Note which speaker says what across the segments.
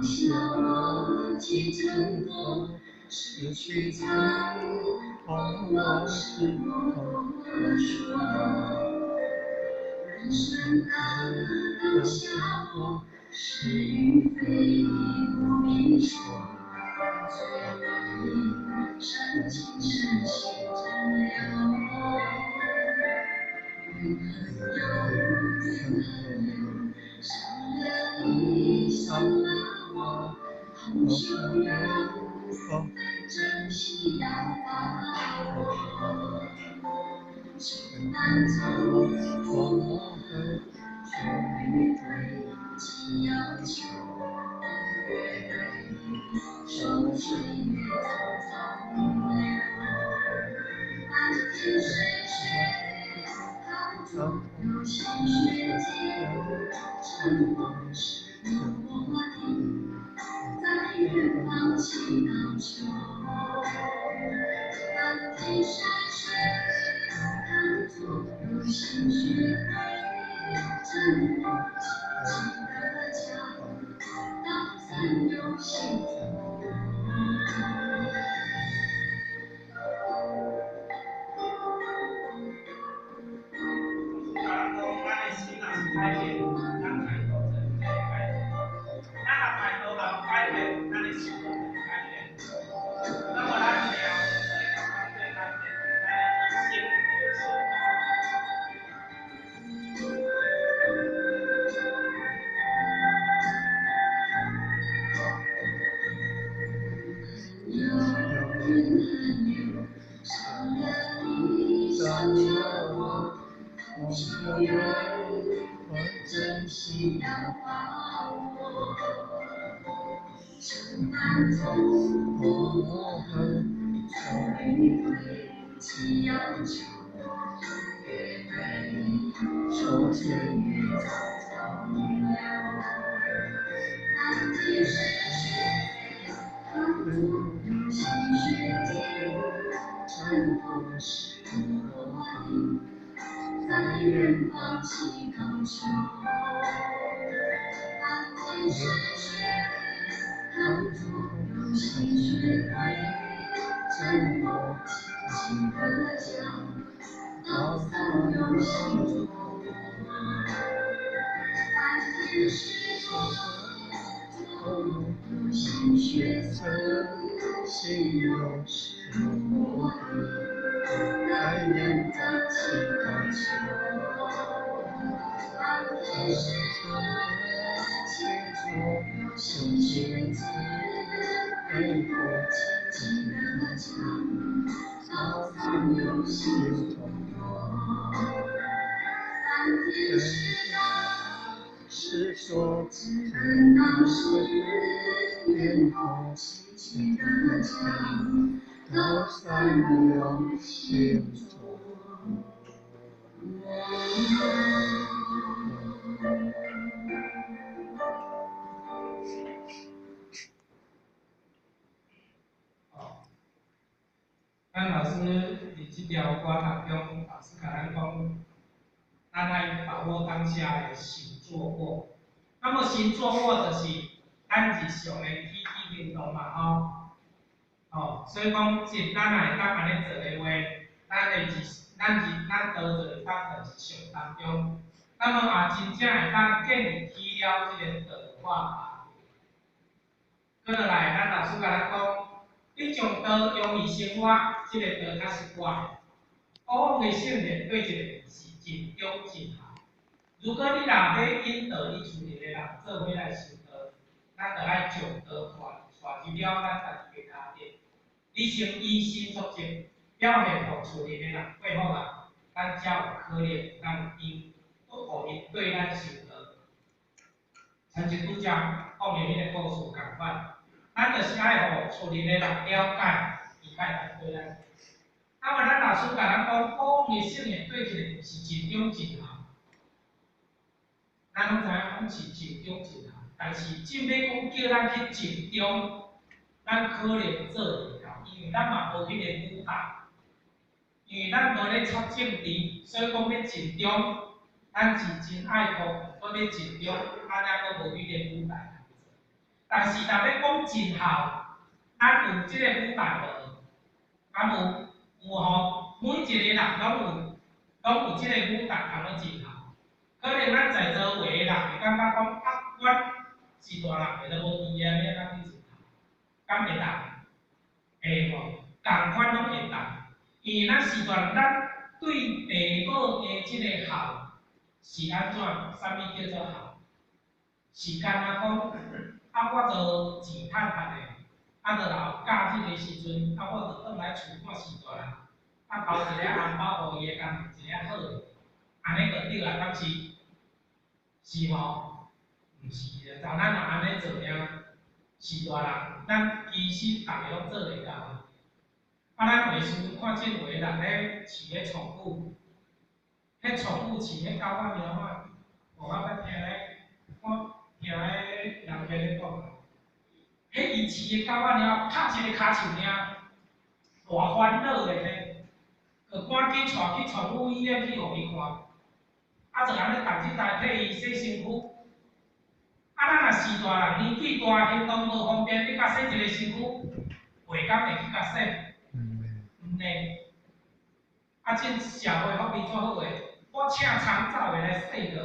Speaker 1: 下我几层风，失去惨痛，往事莫多说。人生的当下我，是与非不必说，最难深情深心中留。怨恨有，怨恨留，伤了你，伤了我，同修缘分，珍惜要把握。情难走，过漠河，错与对，情要求，别对，说岁月匆匆流。漫天水雪，踏足有心雪尽，沉默是落定，在远方祈祷求。漫天山水，踏足有心学会，沉默轻轻的讲，道散有心作。
Speaker 2: 咱讲，咱的心若是改變，咱態度就會改變。咱若態度若無改變，咱的心就會改變。那麼咱了最簡單，咱的一生就會成功。
Speaker 1: 有怨恨留，伤了你，傷了我，同修緣分，珍惜要把握。情難走，過漠河，錯與對，情要求，別對，說歲月匆匆流。漫天山水，踏足有心學盡，沉默是落定，在遠方祈禱求。漫天山水，踏足有心學會，沉默輕輕的講，道散有心作。漫天是錯，有心學色，
Speaker 3: 心有是落定，
Speaker 1: 在遠方祈禱求。漫天是錯，有心學字，被迫輕輕的講，道散有心作。漫天是道，
Speaker 3: 是說
Speaker 1: 只等到時，煙火輕輕的講，道散有心作。
Speaker 2: 哦，咱老師佇這條歌當中，老師共咱講，咱愛把握當下的行坐臥。那麼行坐臥就是咱日常的起居行動嘛，吼。哦，所以講，這咱若會當按呢做的話，咱的日，咱日，咱道就會當在日常當中。那麼也真正會當建立起了這個道法。閣落來，咱老師共咱講，你將道用於生活，這個道較是怪。往往的聖言對一個人是盡忠盡孝。如果你若欲引導你厝內的人做伙來修道，咱就愛將道帶入了咱家己的家庭。你先以身作則，表現予厝內的人過好啊，咱才有可能咱因，予𪜶對咱修道。親像拄才講的彼個故事仝款，咱就是愛予厝內的人了解，伊才會當對咱。那麼咱老師共咱講，講的聖言對一個人是盡忠盡孝。咱攏知影講是盡忠盡孝，但是真欲講叫咱去盡忠，咱可能做袂到，因為咱嘛無彼個舞台，因為咱無咧插政治，所以講欲盡忠，咱是真愛國，閣欲盡忠，咱猶閣無彼個舞台通做。但是若欲講盡孝，咱有這個舞台無？敢有？有吼，每一個人攏有這個舞台通咧盡孝。可能咱在座有的人會感覺講，啊，阮是大人的，都無佇啊，欲按怎去盡孝？敢會當？會無？仝款攏會當，因為咱是大人，咱對父母的這個孝是按怎？啥物叫做孝？是敢若講，啊，我都錢趁趁的，啊，就留假日的時陣，啊，我就轉來厝看序大人，啊，包一个紅包予伊，共一个好的，按呢就對啊，敢是？是吼？毋是的，但咱若按呢做爾，序大人，咱其實逐个攏做會到啊。啊，咱有的時陣看見有的人咧飼彼寵物，彼寵物飼彼狗仔貓仔，我捌聽咧，我聽彼人家咧講，彼伊飼的狗仔貓拍一个跤手爾，偌煩惱的呢，就趕緊帶去寵物醫院去予伊看，啊，就按呢逐日來替伊洗身軀。啊，咱若序大人年紀大，行動無方便，你共洗一个身軀，會敢會去共洗？毋會。啊，這社會福利足好的，我請長照的來洗就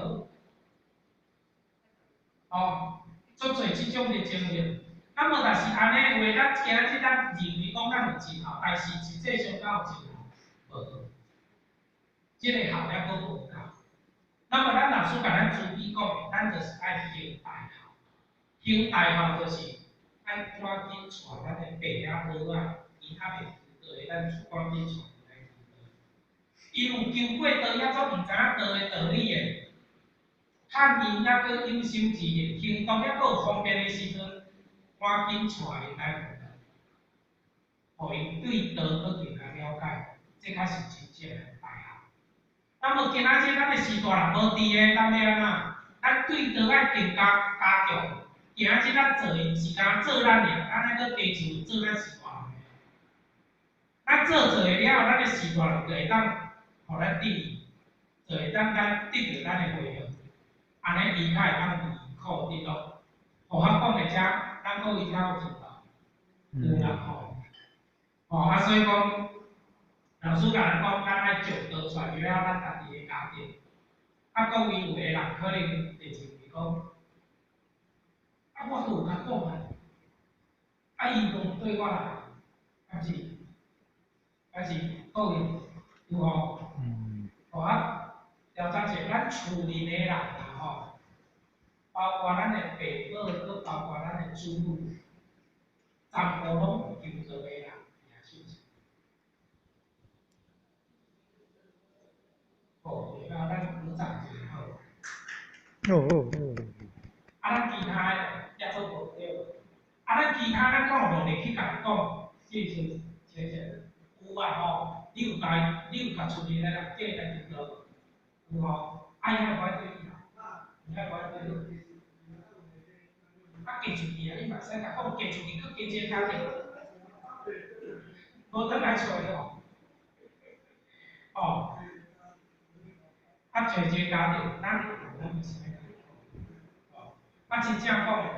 Speaker 2: 好。哦，足濟這種的情形。啊，無若是按呢的話，咱今仔日咱認為講咱有盡孝，但是實際上敢有盡孝？無。這個孝猶閣無夠。那麼咱老師共咱慈悲講的，咱就是愛行大孝。行大孝就是愛趕緊帶咱的爸仔母仔，伊猶未求道的，咱趕緊帶伊來求道。伊有求過道，猶阁毋知影道的道理的，趁伊猶閣有心之力，行動猶閣有方便的時陣，趕緊帶𪜶來求道，予𪜶對道閣更加了解，這才是真正的大孝。那麼今仔日咱的序大人無佇的，咱欲按怎？咱對道愛更加加強。今仔日咱做的毋是干焦做咱爾，咱愛閣加像做咱序大人的。咱做做了後，咱的序大人就會當予咱得益，就會當咱得著咱的回向，按呢伊較會當離苦得樂。予我講的遮，咱各位聽有聽無？有啦吼。吼啊，所以講，老師共咱講，咱愛將道傳入了咱家己的家庭。啊，各位有的人可能會認為講，啊，我都有共講啊，啊，伊無對我來，敢是？敢是？各位有吼？吼啊，調查者，咱厝裡的人啦吼，包括咱的爸母，閣包括咱的子女，全部攏有求道的人，是毋是？好，下咱鼓掌一下好。
Speaker 3: 哦哦哦。
Speaker 2: 啊，咱其他的也做無對。啊，咱其他咱敢有努力去共伊講？這是淺顯有啊吼，你有共厝裡的人叫伊來求道，有吼？啊，伊愛無愛對你啊？伊愛無愛對你？啊，嫁出去啊，你嘛會使共講，嫁出去閣加一個家庭，無轉來厝的吼。哦，啊，找一個家庭，咱嘛是愛共伊講。哦，啊，真正講的，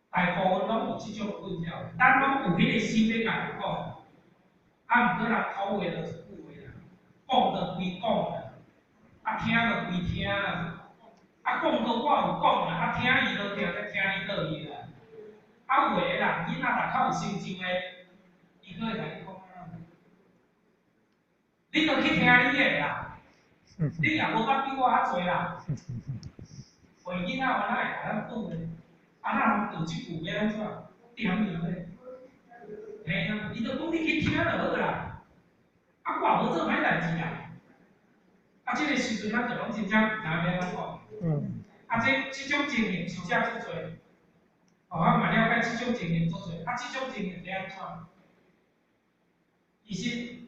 Speaker 2: 大部分攏有這種困擾，咱攏有彼個心欲共人講，啊，毋過人口話就一句話啦，講就規講啦，啊，聽就規聽啦，啊，講到我有講啦，啊，聽伊就定咧聽你倒去啦。啊，有的人囡仔若較有成就的，伊閣會共你講啊，你著去聽你的啦，你也無捌比我較濟啦。為囡仔有哪會共咱講的？啊，咱人著這句欲按怎？點伊咧？嘿啊，伊就講你去聽就好啦。啊，我也無做歹代誌啦。啊，這個時陣咱就攏真正毋知影欲按怎講。啊，這種情形真正足濟。哦，我嘛了解這種情形足濟。啊，這種情形欲按怎？其實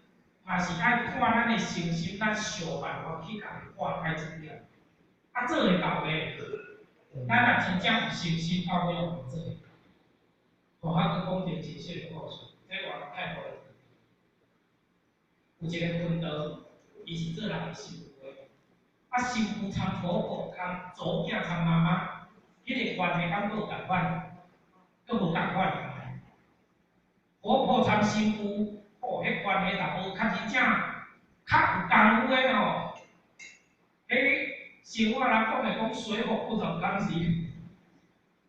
Speaker 2: 嘛是愛看咱的誠心，咱想辦法去共伊化解這點。啊，做會到的，咱若真正有誠心，到尾會做會到。哦，我閣講一個真實的故事，這我泰國的。有一個分道，伊是做人的新婦的。啊，新婦參婆婆，參查某囝參媽媽，彼彼个關係敢閣有仝款，閣無仝款。婆婆參新婦，哦，彼關係若無較真正較有功夫的吼，彼生活人講的講水火不容，敢是？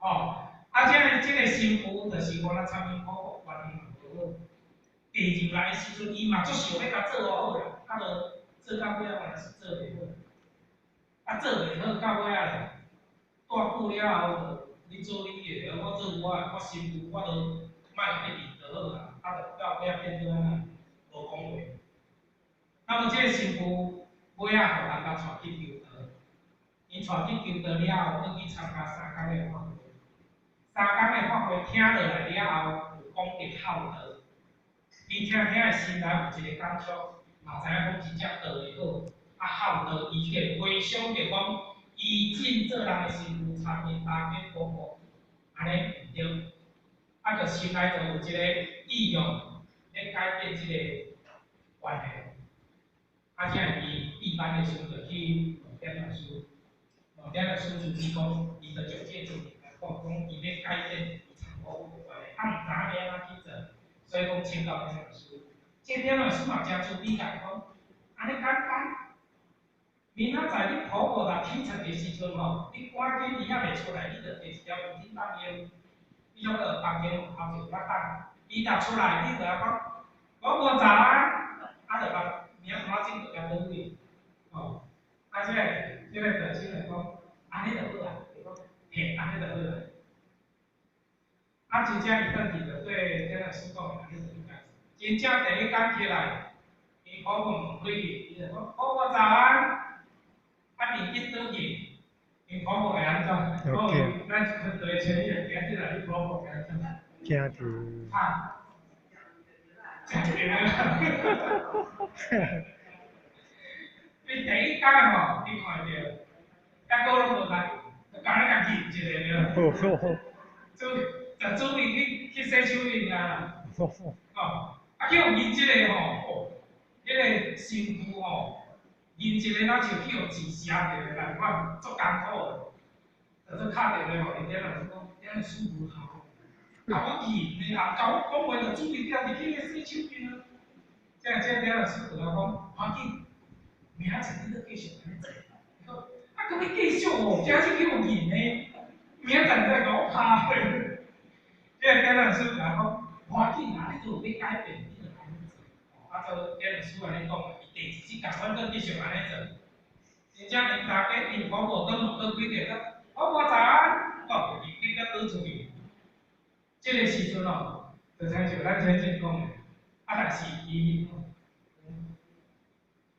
Speaker 2: 哦，啊，這個新婦就是我來參因婆婆關係嘛無好。第入來的時陣，伊嘛足想欲共做好啦，啊無做到尾仔嘛是做袂好。啊，做袂好到尾仔咧，蹛久了後，你做你的，我做我的，我新婦我都莫共你認就好啦。啊，就到尾仔變做按呢，無講話。那麼這個新婦尾仔予人共帶去求道，𪜶帶去求道了後，閣去參加三工的法會。三工的法會聽落來了後，有講著孝道。伊聽聽的心內有一個感觸，嘛知影講真正道會好，啊孝道，伊就回想著講，伊進做人的新婦參𪜶大家婆婆，按呢毋對，啊，就心內就有一個意願，欲改變這個關係。啊，這下伊閉班的時陣就去問典老師，問典老師就伊講，伊就將這個情形來講，講伊欲改變伊參婆母的關係，啊毋知影欲按怎去做。所以講請教典老師，這典老師嘛誠慈悲共伊講，按呢簡單。明仔載你婆婆若起床的時陣吼，你趕緊伊猶未出來，你就提一條毛巾當用，你怎個房間門口就遐等，伊若出來，你就共講，婆婆早安，啊就共名紙仔就共倒去，哦，啊這個道親就講，按呢就好啊，伊講，嘿，按呢就好啊。啊，真正伊轉去就對典老師講的，按呢就去改。真正第一工起來，伊婆婆門開去，伊就講婆婆早安，啊，面緊倒去，𪜶婆婆會按怎？哦，咱團隊成員今日來，你婆婆會按怎？
Speaker 3: 驚著。
Speaker 2: 啊？驚著啦！你第一工吼，你看著，抑閣攏無來，就共你共認一下對。就就準備去洗手面啊！哦，啊去予認一个吼，哦，彼个新婦吼，認一个若像去予錢捎著的共款，足艱苦的。就做敲電話予𪜶典老師講，典老師無效，共我認的啊，共我講話就準備了入去咧洗手面啊。這典老師就共講，無要緊，明仔載你閣繼續按呢做。伊講，啊，閣欲繼續哦，今日去予認的，明仔載再共我拍過。這個典老師共講，無要緊啦，你都有欲改變，你就按呢做。啊，做典老師按呢講，伊第二日共款閣繼續按呢做。真正𪜶大家𪜶婆婆閣門閣開著，講婆婆早安，哦，伊緊閣倒出去。這個時陣哦，就親像咱先前講的，啊，但是伊，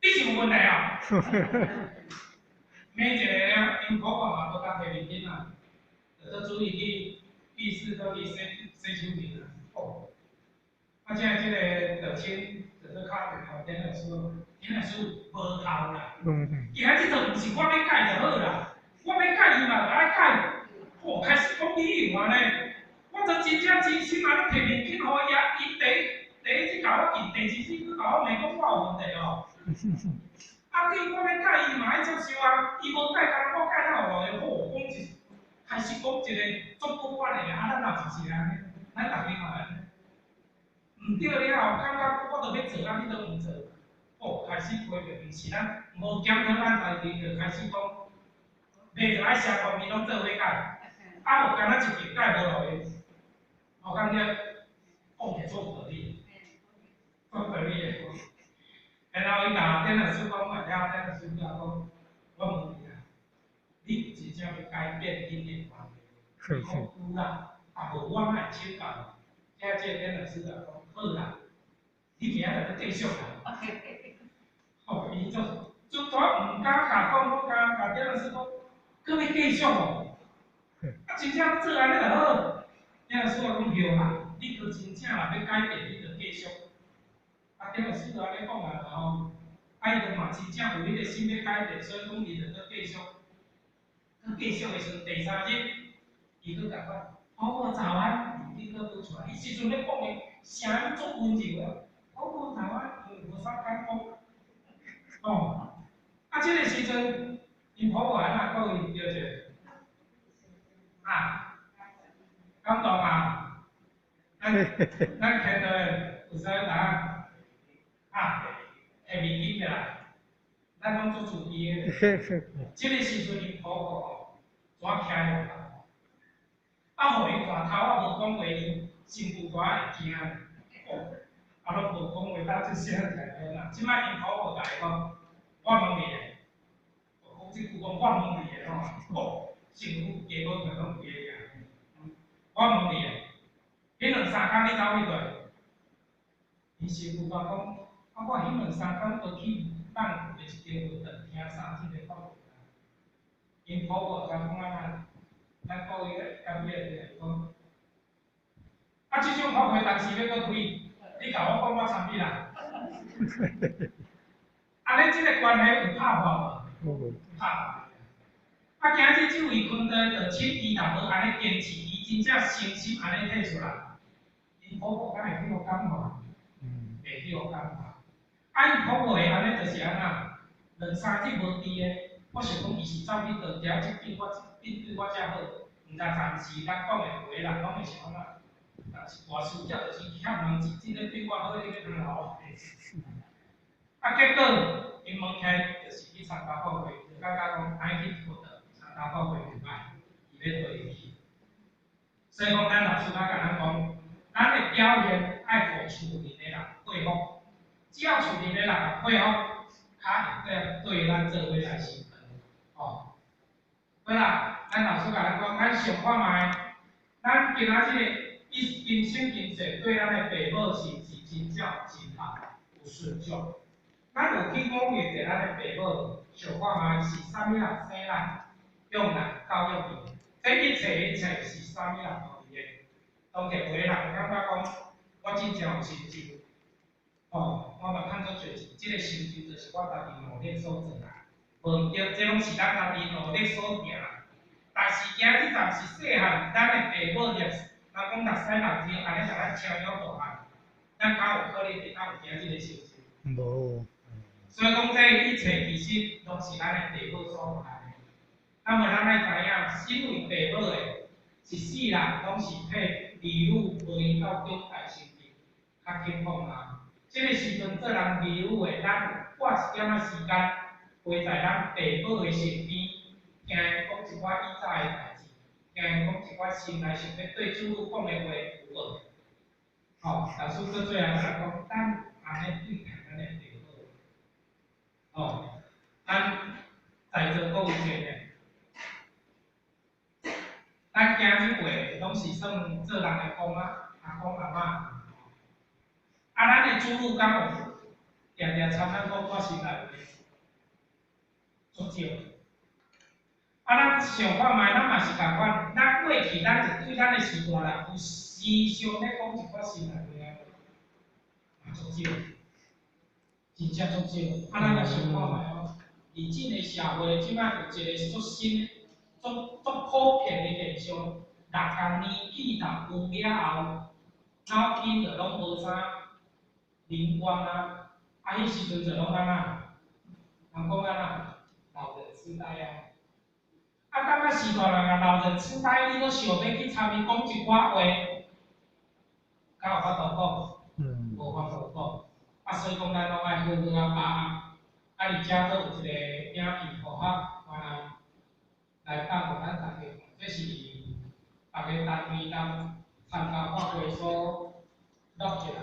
Speaker 2: 你是有問題啊？罵一个爾，𪜶婆婆嘛無共提面巾啊，就做注意去浴室倒去洗洗手面啊。哦，啊，這個道親就做敲電話典老師，典老師無效啦。今仔日就毋是我欲改就好啦，我欲改伊嘛就愛改。哦，開始講理由按呢，我就真正真心按呢提面巾予伊啊，伊第一次共我見，第二次閣共我罵講我有問題哦。啊，你我欲改伊嘛愛接受啊，伊無改，敢若我改哪有路用？哦，講一開始講一個足古板的，啊，咱若是按呢，咱逐家嘛按呢。毋對了後，感覺我著欲做，啊，你都毋做，哦，開始批評，毋是咱無檢討咱家己，就開始講，袂就愛雙方面攏做伙改，啊無敢若一邊改無路用，我感覺講起足有道理，足有道理的。然後伊共典老師講完了，典老師才講，我問你啊，你真正欲改變恁的關係？伊講有啦，啊無我哪會請教？這個典老師就講，好啦，你明仔載閣繼續啦。吼，伊就就我毋敢共講，我敢共典老師講，閣欲繼續哦。啊，真正做按呢就好。典老師我講對啦，你閣真正若欲改變，你就繼續。啊，典老師就按呢講啊吼，啊，伊就嘛真正有彼個心欲改變，所以講伊就閣繼續，閣繼續的時陣，第三日，伊閣共款，婆婆早安，伊閣倒出來，伊時陣咧講的聲音足溫柔的，婆婆早安，伊無啥敢講。哦，啊，這個時陣，𪜶婆婆按怎講伊對者？咱看到的有啥物答案？啊，提面金起来，咱攏做自己的。這个时陣𪜶婆婆吼，怎徛予人？啊，予伊看頭仔無講話，𪜶新婦大會驚。哦，啊，攏無講話，搭這聲起來啦。這擺𪜶婆婆共伊講，我問你咧，講這句講我問你咧吼，哦，新婦加無就攏規个驚。我問你咧，彼兩三工你走去佗？𪜶新婦甲講，啊，我彼兩三工都去放舊的一間佛堂聽三日的法會啊。𪜶婆婆才講按怎，咱各位感覺就是講，啊，這種法會當時欲閣開，你共我講我參你啦。按呢，這個關係有拍破無？拍破。啊，今日這位坤德就請伊若無按呢堅持，伊真正誠心按呢退出來，𪜶婆婆敢會去予感化？袂去予感化。啊，𪜶婆婆會按呢，就是按怎？兩三日無佇的，我想講伊是走去佗，佇這邊我這邊對我遮好，毋知暫時咱講的話人攏會想按怎？但是大師姐就是欠人錢，真正對我好，你欲通留我？啊，結果𪜶問起來就是去參加法會，就感覺講愛去佛堂參加法會袂歹，伊欲綴去。所以講，咱老師較共咱講，咱的表現愛予厝內的人佩服，只要厝內的人佩服，較會對咱做伙來成長，吼。好啦，咱老師共咱講，咱想看覓，咱今仔日一今生今世對咱的爸母是毋是真正真好，有順從？咱有去講過者咱的爸母，想看覓是啥物人生咱、養咱、教育伊，這一切一切是啥物人予伊的？當然有的人感覺講，我真正有成就，吼，我嘛趁足濟錢，這個成就就是我家己努力所做來，無毋對，這攏是咱家己努力所行。但是今日暫時細漢，咱的爸母人講60歲60歲，按呢共咱攕養大漢，咱敢有可能會當有今日的成就？
Speaker 3: 無。
Speaker 2: 所以講，這一切其實攏是咱的爸母所來的。那麼咱愛知影，身為爸母的，一世人攏是替兒女袂到長大成人較輕鬆啊。這個時陣做人兒女的，咱有花一點仔時間陪在咱爸母的身邊，聽伊講一寡以早的代誌，聽伊講一寡心內想欲對子女講的話有無？吼，老師閣最後共咱講，咱按呢對待咱的爸母，吼，咱在座各位一個，咱今日話攏是算做人的公仔、阿公阿嬤，啊，咱的子女敢有定定參咱講我心內話？足少。啊，咱想看覓，咱嘛是仝款，咱過去咱就對咱的序大人有時常咧講一寡心內話啊，嘛足少，真正足少。啊，咱來想看覓哦，佇這個社會，這擺有一個足新、足足普遍的現象，60年紀頭有了後，腦筋就攏無啥靈光啊，啊，彼時陣就攏按怎？人講按怎？老人痴呆啊！啊，感覺序大人啊，老人痴呆，你閣想欲去參伊講一寡話，敢有法度講？無法度講。啊，所以講咱攏愛好好仔把握。啊，而且閣有一個影片，予較原來來放予咱大家看，這是逐个單位人參加法會所錄起來的。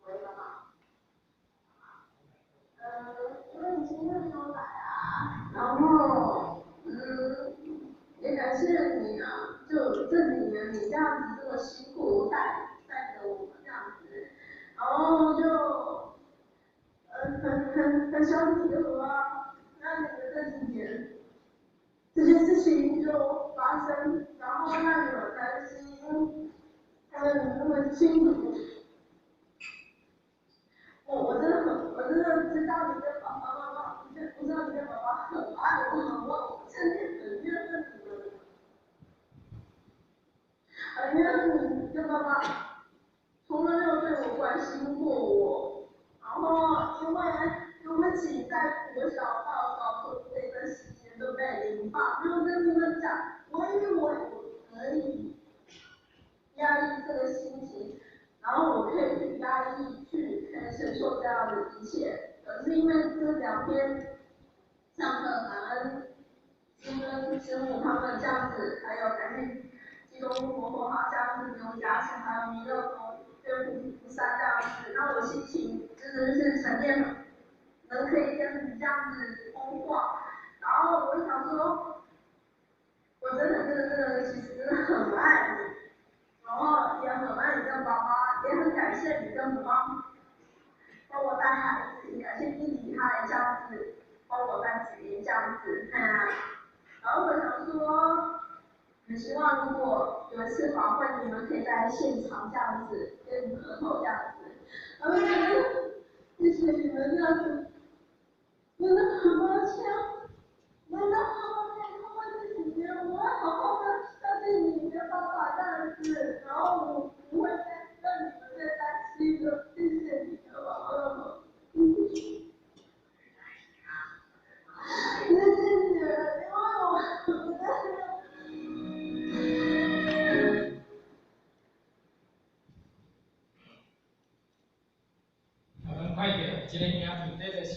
Speaker 4: 喂，媽媽。因為你今天沒有來啊，然後，也感謝你啊，就這幾年你這樣子這麼辛苦帶帶著我們這樣子，然後就，很希望你的話，讓你們這幾年這件事情就發生，然後讓你們擔心，還有你們那麼辛苦。我真的知道你跟爸爸媽媽，我知道你跟爸爸很愛我，很愛我，真的很怨恨你們，很怨恨你跟爸爸，從來沒有對我關心過我，然後因為尤其在國小到高中那段時間都被凌霸，沒有跟你們講，我以為我可以。切。可是因为这2天上课，感恩师尊师母他们这样子，还有感谢济公活佛他这样子给我加持，还有弥勒佛、对菩提菩萨这样子，让我心情真的是沉淀，能可以跟你这样子通话。然后我就想说，我真的真的真的，其实真的很爱你，然后也很爱你跟爸爸，也很感谢你跟妈妈帮我带孩子，也感谢弟弟他也这样子帮我带子音这样子，然后我想说，很希望如果有一次法会，你们可以在现场这样子跟你们磕头这样子，然后觉得谢谢你们这样子，真的很抱歉，真的好抱歉，好抱歉姐姐，我会好好的孝敬你跟爸爸这样子，然后我不会再让你们再担心了，谢谢你的爸爸妈妈，谢谢。谢谢你，因为我觉得。
Speaker 2: 咱看到这个影片，这就是，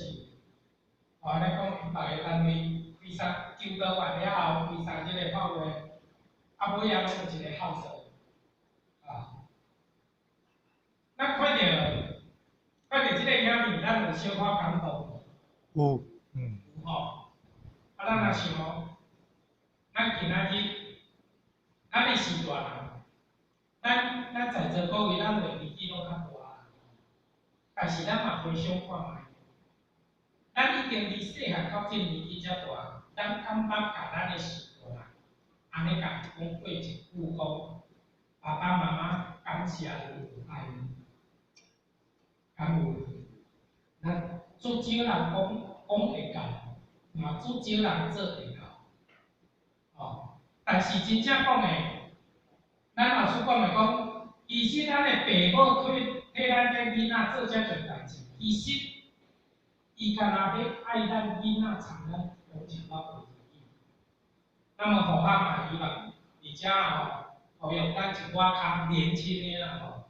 Speaker 2: 哦，咱讲𪜶别个单位开设求道完了后，开设这个法会，啊，尾仔拢有一个孝顺，啊。咱看到这个影片，咱有小可感动
Speaker 3: 无？有，
Speaker 2: 有吼。啊，咱若想，咱今仔日，咱的是大人，咱在座各位，咱的年纪拢较大，但是咱嘛回想看觅，咱已经离细汉到这年纪遮大，咱敢捌共咱的序大人，按呢共讲过一句讲，爸爸妈妈感谢你，我爱你，敢有？咱足少人讲讲会到，嘛足少人做会到，哦。但是真正讲的，咱老师讲的讲，其实咱的爸母替咱这囡仔做遮济代志，其实伊干焦欲爱咱囡仔参咱讲一寡话而已。那么佛学嘛，希望伫遮吼，呼吁咱一寡较年轻的啦吼，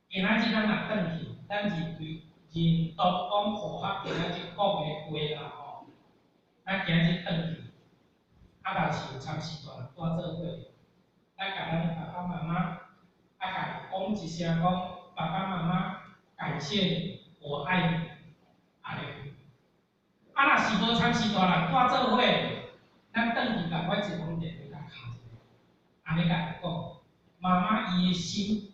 Speaker 2: 今仔日咱若转去，咱认为认同讲佛学今仔日讲的话啦吼，咱今仔日转去，啊，若是有参序大人蹛做伙，咱共咱爸爸妈妈，啊，共讲一声讲，爸爸妈妈感谢你，我爱你，按呢。啊，若是无参序大人蹛做伙，咱转去共阮一通电话共敲一下，按呢共伊讲，妈妈伊的心